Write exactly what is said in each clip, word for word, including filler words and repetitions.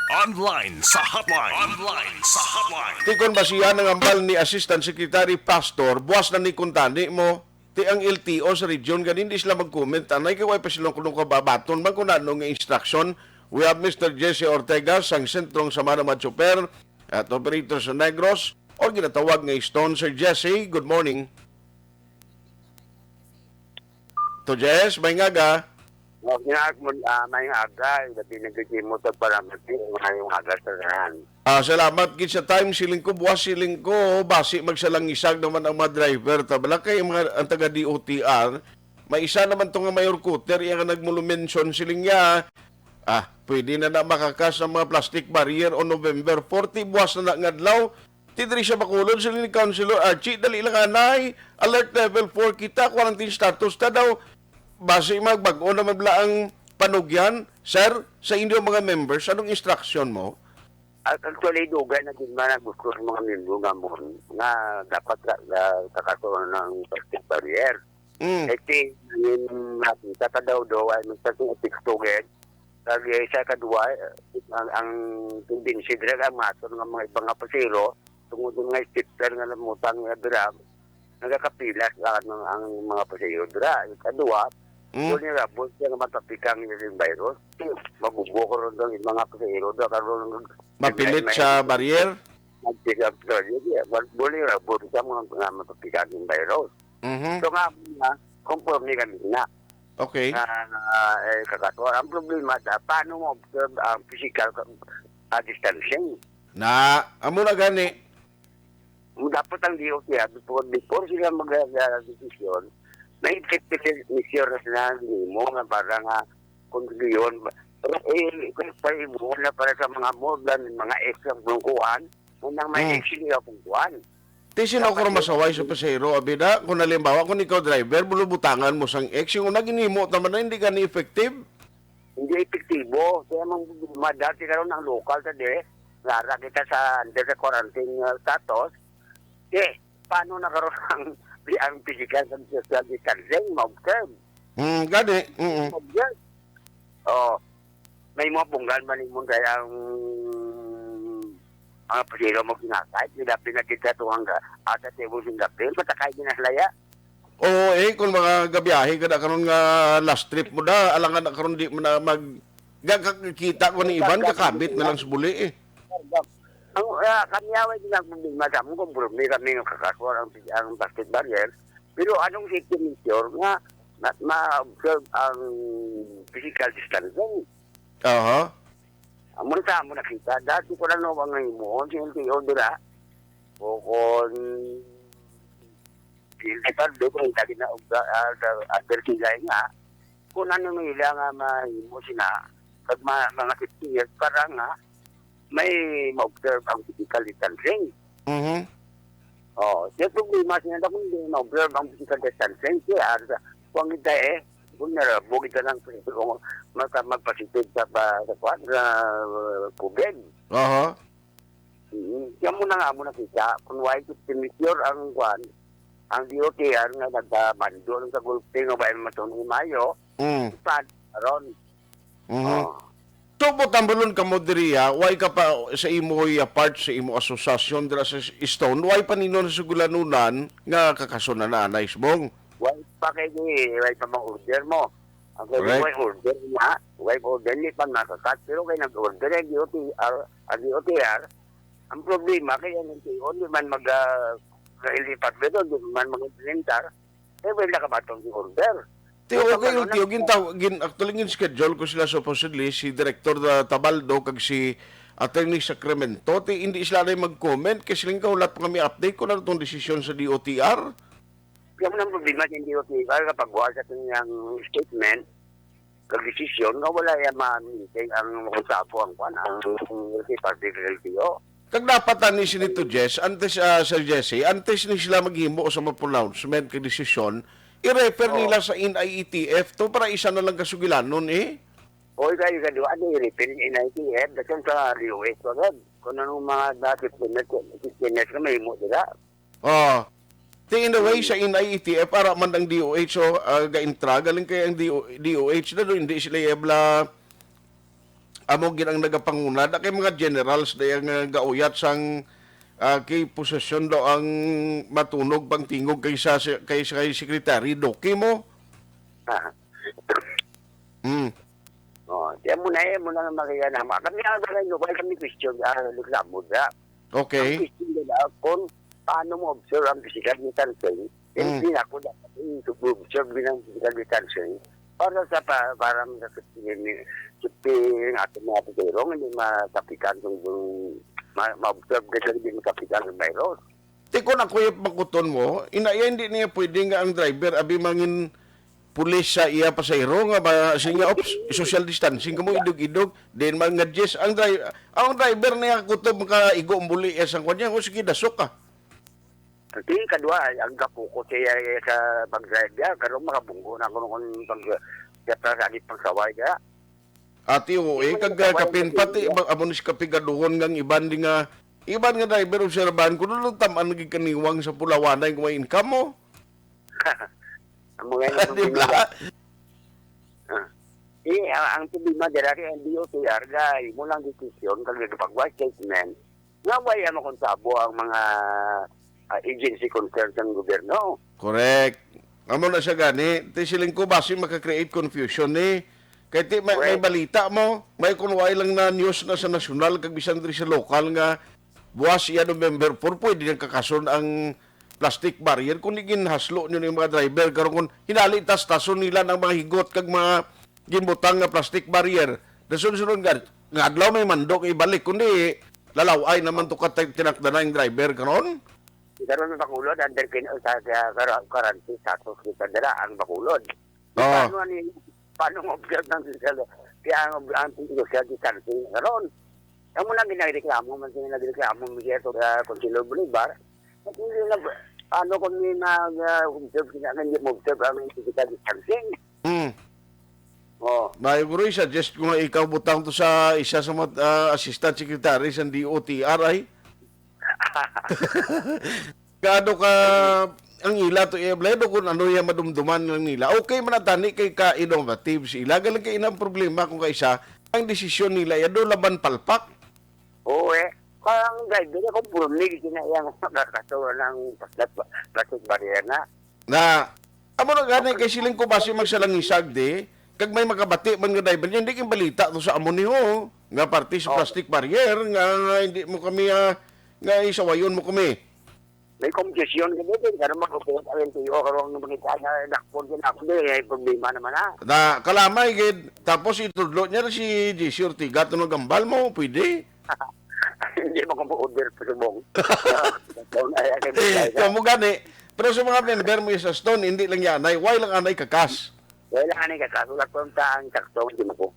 Online sa hotline. Online sa hotline. Tikon basihan ang hambal ni Assistant Secretary Pastor, buwas na ni kuntani mo, ti ang L T O sa region, gani hindi sila mag-comment, anay, kay way pa sila kuno kababaton man kung ano nga instruction. We have Mister Jesse Ortega sang Sentrong Samana Machuper at operator sa Negros, or ginatawag nga Stone. Sir Jesse, good morning. To Jess, may ngaga. Nga, nga, ah, may nga aga, labi na gid mo sa paramati, mayong aga sa tanan. Ah, salamat gid sa time, siling ko, buwas siling ko, basi magsalangisag naman ang mga driver. Tabala kay mga, ang taga D O T R, may isa naman to nga mayor cutter, iya nga nagmulumension, siling niya, ah, pwede na na makakas ang mga plastic barrier o November forty, buwas na na nga adlaw. Ti diri sa Bacolod, siling ni Councilor Archie, dali lang anay, alert level four kita, quarantine status ta daw. Basi magbag-o naman bala ang panugyan, sir, sa inyo mga members, anong instruction mo? At actually, dugay na gid man ang gusto sa mga miyembro namon nga dapat ka, ka, kakato ng plastic barrier. Mm. Iti, yung nakita ka daw daw ay magpasing epekto gid. Kag, eh, sa kadwa, eh, ang, ang tendency dira ang maton nga mga ibang nga pasero, tungod nga mga stepper nga namutang nga dira, nagakapilas ang, ang mga pasero dira. Kadwa, Mm. vulnerable siya nga matapikang yung virus. Magubo ko ron ang mga pasero dira, karon Mapilit may, sa may barrier? Nagpick up sa yun, yeah. Wal-, vulnerable sa mga, mga mapapikating virus. Mhm. So nga, nga, conforme kami na. Okay. Na, na, eh, kakato. Ang problema, da, paano mo observe ang physical ka-, ah, distancing? Na, amo na gani. Dapat ang D O T, ah, before, before sila mag, ah, desisyon, may effective measure na sila nimo nga para nga kung yun, eh, kung pa imo na para sa mga more than mga X ang pungkuan, unang may Hmm. X niya pungkuan. Ti sino Dapat ko yun. Masaway sa pasahero, abida, kung halimbawa, kung ikaw driver, bulubutangan mo sang X, yung una ginhimo, tama na, hindi ka ni effective? Hindi epektibo. Kaya mang madati karon ang lokal sa de, lara kita sa under sa quarantine, uh, status, eh, paano na karon ang, ang physical and social distancing, ma-observe? Hmm, gani, mm. Ma-observe. Oh, may mga punggan ba nimo kay ang mga pasero mo kinakay? Nilapin na kita to hangga, ata table sing kapil, matakay din ang laya. Oo, eh, kung mga gabiyahe ka na karon nga last trip mo da, alangan na karon di mo na mag-, ga-, ga-, kita ko ni Ivan, kakabit na lang sa buli, eh. Ang, ah, kami away din ang problema sa amon, kung problema kami nga kakasuhan ang, ang plastic barrier. Pero anong safety measure nga ma-, ma-observe ang physical distancing? Aha. Amo na sa amo nakita. Dati ko lang no, ang himuon, si L T O dira. O kon, si L T O dira, kung dati na, uh, uh, advertise nga, kung ano nila nga mahimo sila, pag ma-, mga fifty years, para nga, may ma-observe ang physical distancing. Mhm. Oh, siya problema siya na kung hindi ma-observe ang physical distancing. Siya, ah, sa, kung hindi eh, vulnerable kita ng mag-, magpa-positive sa, pa-, sa, kwan, sa, uh, COVID. Aha. Mm, siya mo na nga mo nakita, kung why to secure ang, kwan, ang D O T R nga nagpabando lang sa gulpi nga ba yung matulog Mayo, Mm. sad, aron. Mhm. Oh. So, butambalon ka mo diri, ha? Why ka pa sa imo, ya, part sa imo asosasyon dira sa Stone? Why pa nino na sugulanunan nga kakasunan na, Anay Sbong? Why pa kay di, why pa mang order mo? Ang kay Correct. Why order na? Why order ni pa nakakat? Pero kay nag-order, eh, D O T R, ang D O T R, ang problema kay ang L T O, di man mag, ah, sa L T O, di man mag-implementar. Eh, wala ka ba itong order? Ti, Ito okay, ba, okay, no? Gin-, gin-, actually, gin-schedule ko sila supposedly, si Director, uh, Tabaldo kag si Attorney Sacramento. Ti, hindi sila na mag-comment, kay siling kahulat pa kami update kung ano tong desisyon sa D O T R. Kaya mo nang problema sa D O T R, kapag wala sa kanyang statement, kag desisyon, nga wala yan ma-maintain ang konsabo ang kwan, ang L T O, public L T O. Kag dapat ani, Senator Jess, antes, ah, Sir Jesse, antes ni sila maghimo sa mga pronouncement kag desisyon, i-refer Oo. nila sa N I E T F to para isa na lang kasugilanon, eh. Oy, kayo ka duwa, ano, i-refer ni N I E T F, dayon sa D O H agad. Kung anong mga dati, fifteen minutes, fifteen minutes na mahimo, di ba? Oh. Ti, in a way, sa N I E T F, ara man ang D O H, oh, ah, ga-intra, galing kay ang D O, D O H na doon, hindi sila ebla amo gid ang nagapanguna, da kay mga generals da yang, ah, gauyat sang, ah, kay posisyon daw ang matunog pang tingog kaysa si, kay, kay Secretary Duque mo. Ah. Mm. Oh, di mo na, eh, mo na nga makikita na. Kami ang barangay, wala kami question, ah, reklamo, da. Ang Okay. question nila kung paano mo observe ang physical distancing, Mm. hindi na ako dapat i-observe din ang physical distancing para sa pa, para sa safety ng ating mga pasahero, hindi masapitan kung ma-, ma-observe kasi hindi masapitan ng virus. Ti kon ako yung pangkuton mo, inaya hindi niya pwede nga ang driver, abi mangin pulis sa iya pasahero nga ba, siya, "Ops, social distancing kamo, idog-idog." Then mga Jess, ang dri-, ang driver niya kutob makaigo ang buli iya sang kanya, "O, sige, dasok ka." Ang tingin kadwa, ang kapuko siya sa pag-drive niya, karon makabunggo na ako nung pag-, siya pa sa agit pagsaway niya. Ati, oo, eh, kag, ah, kapin pati, iba, amo ni si kapigaduhon nga ang iban di nga, iban nga driver, obserbahan ko, doon tam-an naging kaniwang sa pulawanay kung may income mo. Amo nga yung Di ba? problema. Ah. Eh, ang, ang problema dira kay ang D O T R, ga, imo lang desisyon, kag nagpagawa statement. Nga way ang makonsabo ang mga, ah, agency concerned sang gobyerno. Correct. Amo na siya gani. Ti siling ko, basi maka-create confusion ni. Kay ti may, may Correct. balita mo, may kunway lang na news na sa nasyonal, kag bisan diri sa lokal nga buwas iya November four, pwede nang kakason ang plastic barrier kung di ginhaslo niyo yung mga driver. Karon kung hinali tas-tason nila ng mga higot kag mga ginbutang nga plastic barrier, dason sunod nga, nga adlaw may mando kay balik, kundi lalaw-ay naman to ka tinakdanan ang driver karon. Karon ang Bacolod, under kin-, sa, sa, kar-, quarantine status kita dira ang Bacolod. Oo. Paano ni, paano mo observe ng social, kaya ang, ang social distancing karon? Amo na ginagreklamo man sila, nagreklamo mo diya to, ah, Consuelo Bolivar. At hindi na, ano kung may mag, ah, observe sila, hindi mo observe ang physical distancing? Hmm. Oh. Maayo, guro, i-suggest ko nga ikaw butang to sa isa sa mga, ah, assistant secretary sa D O T R ay. Kado ka ang ila to i-apply do kung ano yung madumduman lang nila. Okay man ang tani kay ka-innovative sila. Galing kay inang problema kung kaisa ang desisyon nila ya do laban palpak. Oo, eh. Ang driver niya, kung puro mig, kinaiya nga makakatawa ng plastic barrier na. Na, amo na gani, kay siling ko basi magsalangisag di, kag may makabati man nga driver niya, hindi king balita to sa amo ni ho, nga parte sa Oo. plastic barrier, nga, nga hindi mo kami, ah, nga isawayon mo kami. May confusion ka din, pero mag-upot ang L T O, karong mga kita na dakpon ka na ako din, eh, problema naman na. Na, kalamay gid, tapos itudlo niya na si J C Ortiga, to nagambal mo, pwede? Hindi mo kung order pa subong. Ay, ay, ay, ay, Kamo gani, pero sa mga member mo sa Stone, hindi lang yan, ay, why lang anay kakas? Why lang anay kakas? Wala ko ang taang sakto, hindi mo ko.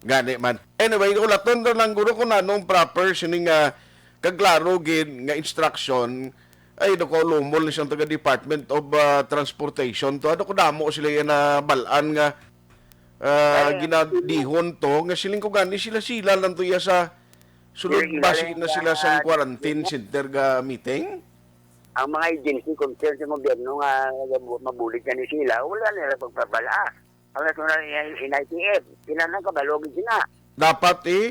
Gani man. Anyway, ulaton na lang guro kung anong proper sining, ah, kaglaro gid nga instruction. Ay, dako lumol ni siyang taga Department of, ah, Transportation to. Ano ko damo sila yan na balaan nga, ah, Ay, ginadihon to, nga siling ko gani sila-sila lang to iya sa sulod Sige, basi galing na sila sa sa quarantine center ga meeting. Ang mga agency concerned sa gobyerno nga mabulig na ni sila, wala nila pagpabala. Ang national N I T F, kinahanglan kabalo gid sila. Dapat, eh.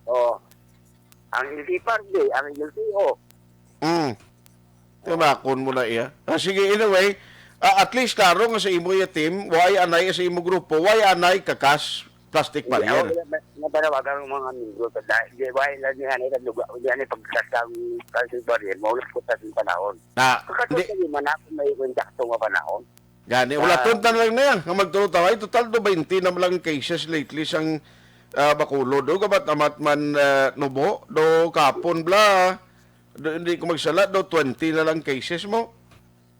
Oh. Ang L T F R D, ang L T O. Mm. Timakon mo na iya. Ah, sige, anyway, ah, at least klaro nga sa imo iya team, why anay sa imo grupo, why anay kakas plastic Hindi, barrier? Ako, na-, napanawagan ang mga membro sa dahil, di, why lang niya na ikaduga, hindi na pagkas ang plastic barrier, maulit ko sa ating panahon. Na, Kakatulad hindi. Sa lima na, kung may kung sakto nga panahon. Gani, Ah. Ulaton ta lang na yan. Ang magtulo tawa, ay, total do twenty na lang cases lately sang, ah, Bacolod. Do, gabat amat man, ah, nubo. Do, kapon bla. Do, hindi ko magsala, do, twenty na lang cases mo.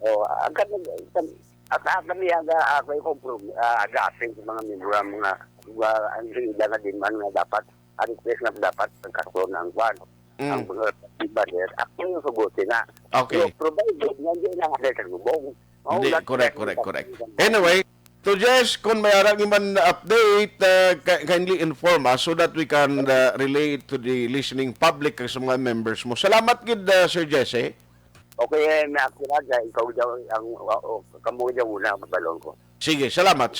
Oh, ang kami, ang, ang kami, ang, ah, ako yung comprom-, ah, addressing sa mga membro, ang mga, mga, ang sila na din man nga dapat, ang request na dapat ang kaso ng kwan. Mm. Ang mga barrier, ako yung sagutin na. Okay. Pero provided nga hindi lang ako sa lubong. Hindi, correct, correct, correct. Anyway, to Jess, kung may arang man update, uh, ki-, kindly inform us so that we can, uh, relay it to the listening public kag sa mga members mo. Salamat gid, uh, Sir Jesse. Okay, eh, may ako na, ikaw daw ang, uh, uh, kamo daw una, balon ko. Sige, salamat.